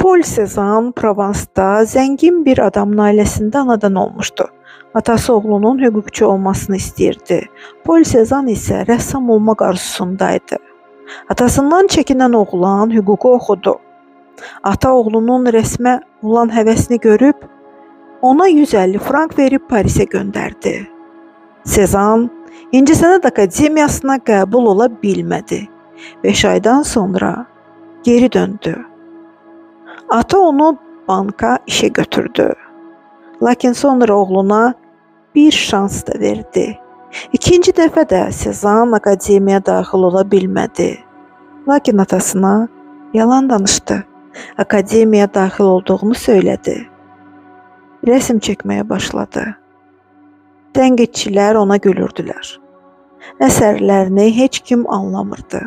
Pol Sezan Provansda zəngin bir adamın ailəsində anadan olmuşdu. Atası oğlunun hüquqçu olmasını istəyirdi. Pol Sezan isə rəssam olmaq arzusundaydı. Atasından çəkinən oğlan hüququ oxudu. Ata oğlunun rəsmə olan həvəsini görüb ona 150 frank verib Parisə göndərdi. Sezan İncəsənət Akademiyasına qəbul ola bilmədi. 5 aydan sonra geri döndü. Ata onu banka işə götürdü. Lakin sonra oğluna bir şans da verdi. İkinci dəfə də Sezan akademiyaya daxil ola bilmədi. Lakin atasına yalan danışdı. Akademiyaya daxil olduğunu söylədi. Rəsm çəkməyə başladı. Tənqidçilər ona gülürdülər. Əsərlərini heç kim anlamırdı.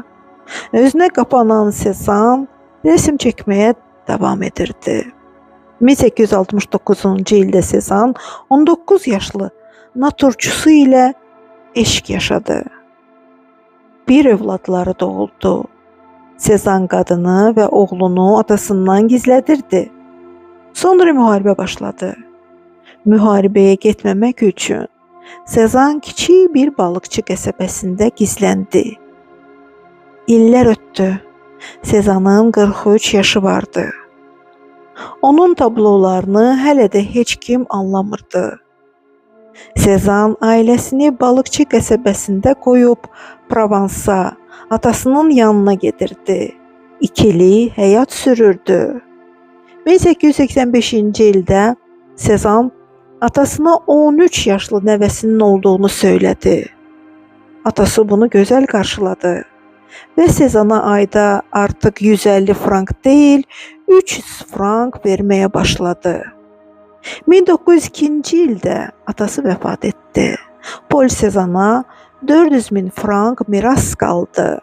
Özünə qapanan Sezan rəsm çəkməyə davam edirdi. 1869-cu ildə Sezan 19 yaşlı naturçusu ilə eşq yaşadı. Bir övladları doğuldu. Sezan qadını və oğlunu atasından gizlədirdi. Sonra müharibə başladı. Müharibəyə getməmək üçün Sezan kiçik bir balıqçı qəsəbəsində gizləndi. İllər ötdü. Sezanın 43 yaşı vardı. Onun tablolarını hələ də heç kim anlamırdı. Sezan ailəsini balıqçı qəsəbəsində qoyub Provansa, atasının yanına gedirdi. İkili həyat sürürdü. 1885-ci ildə Sezan atasına 13 yaşlı nəvəsinin olduğunu söylədi. Atası bunu gözəl qarşıladı və Sezana ayda artıq 150 frank deyil, 300 frank verməyə başladı. 1902-ci ildə atası vəfat etdi. Pol Sezana 400 min frank miras qaldı.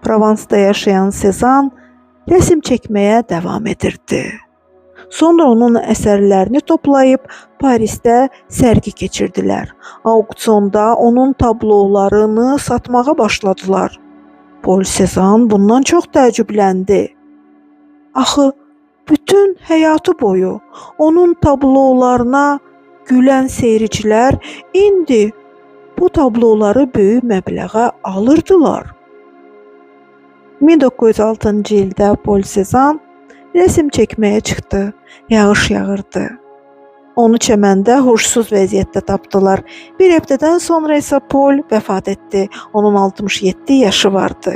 Provansda yaşayan Sezan rəsm çəkməyə davam edirdi. Sonra onun əsərlərini toplayıb Parisdə sərgi keçirdilər. Auksionda onun tablolarını satmağa başladılar. Pol Sezan bundan çox təəccübləndi. Axı bütün həyatı boyu onun tablolarına gülən seyircilər indi bu tabloları böyük məbləğə alırdılar. 1906-cı ildə Pol Sezan rəsm çəkməyə çıxdı. Yağış yağırdı. Onu çəməndə huşsuz vəziyyətdə tapdılar. Bir həftədən sonra isə Pol vəfat etdi. Onun 67 yaşı vardı.